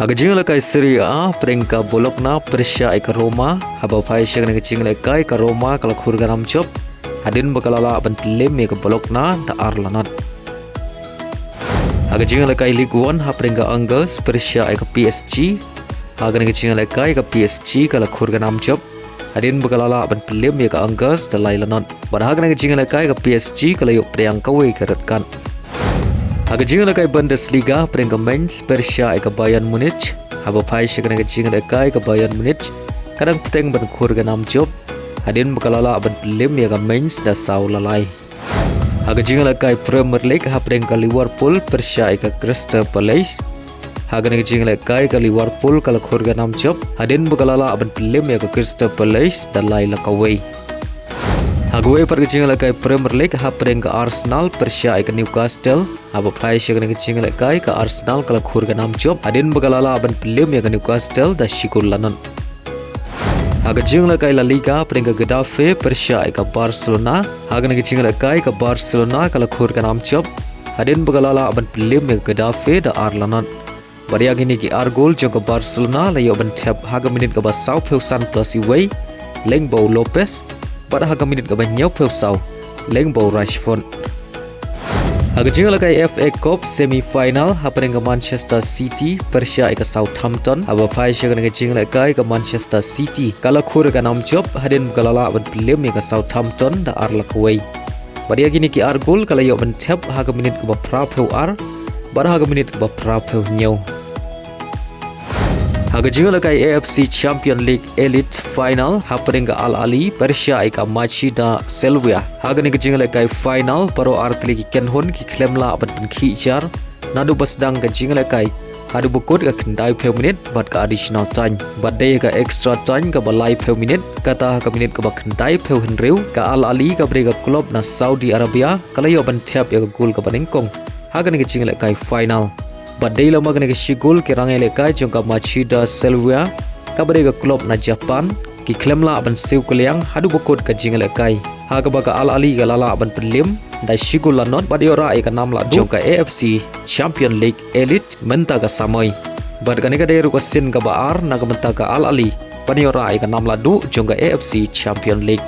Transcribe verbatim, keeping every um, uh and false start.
Ha ka jingïalehkai Serie A, pyrshah ka Bologna pyrshah ïa ka Roma, haba phai sha kane ka jingïalehkai ka Roma ka la khur ka nam jop hadien ba ka la lah ban pynliem ïa ka Bologna da ar la not. Ha ka jingïalehkai Ligue One, hapdeng ka Angers pyrshah ïa ka P S G, ha kane ka jingïalehkai ka P S G ka la khur ka nam jop hadien ba ka la lah ban pynliem ïa ka Angers da lai la not. Bad ha kane ka jingïalehkai ka P S G ka la ïoh pdiang kawei ka red card. Ha ka jingïalehkai Bundesliga, pyrshah ka Mainz pyrshah ïa ka Bayern Munich, haba phai sha kane ka jingïalehkai ka Bayern Munich ka dang bteng ban khur ka nam jop hadien ba ka la lah ban pynliem ïa ka Mainz da saw la lai. Ha ka jingïalehkai Premier League, hapdeng ka Liverpool pyrshah ïa ka Crystal Palace, ha kane ka jingïalehkai ka Liverpool ka la khur ka nam jop hadien ba ka la lah ban pynliem ïa ka Crystal Palace da lai la kawei. Ha kawei pat ka jingïalehkai Premier League, hapdeng ka Arsenal pyrshah ïa ka Newcastle, haba phai sha kane ka jingïalehkai ka Arsenal ka la khur ka nam jop hadien ba ka la lah ban pynliem ïa ka Newcastle da shi gol la not. Ha ka jingïalehkai La Liga, pyrshah ka Getafe pyrshah ïa ka Barcelona, ha kane ka jingïalehkai ka Barcelona ka la khur ka nam jop hadien ba ka la lah ban pynliem ïa ka Getafe da ar la not. Bad ïa kine ki ar gol jong ka Barcelona la ïoh ban thep ha ka minit kaba sawphew san plus iwei, lyngba u Lopez, bad ha ka minit kaba hynñiewphew saw, lyngba u Rashford. Ha ka jingïalehkai F A Cup semi final, hapdeng ka Manchester City pyrshah ïa ka Southampton, haba phai sha kane ka jingïalehkai ka Manchester City ka la khur ka nam jop hadien ba ka la lah ban pynliem ïa ka Southampton da ar la kawei. Bad ïa kine ki ar gol ka la ïoh ban thep ha ka minit kaba phraphew ar, bad ha ka minit kaba phraphew hynñiew. Ha ka jingïalehkai A F C Champion League Elite Final, hapdeng ka Al Ahly pyrshah ïa ka Machida Selawi, ha kane ka jingïalehkai final baroh ar tylli ki kynhun ki khlem lah ban pynkhih jar naduh ba sdang ka jingïalehkai haduh ba kut ka khyndaiphew minit bad ka additional time. Bad dei ha ka extra time kaba laiphew minit, kata ha ka minit kaba khyndaiphew hynriew, ka Al Ahly kaba dei ka club na Saudi Arabia ka la ïoh ban thep ïa ka gol kaba nyngkong ha kane ka jingïalehkai final. Bad dei lem ha kane ka shi gol ki rangïalehkai jong ka Machida Selawi kaba dei ka club na Japan ki khlem lah ban siew kylliang haduh ba kut ka jingïalehkai, ha kaba ka Al Ahly ka la lah ban pynliem da shi gol la not bad ïoh rah ïa ka nam lahduh jong ka A F C Champion League Elite mynta ka samoi. Bad kane ka dei ruh ka sien kaba ar na ka bynta ka Al Ahly ban ïoh rah ïa ka nam lahduh jong ka A F C Champion League.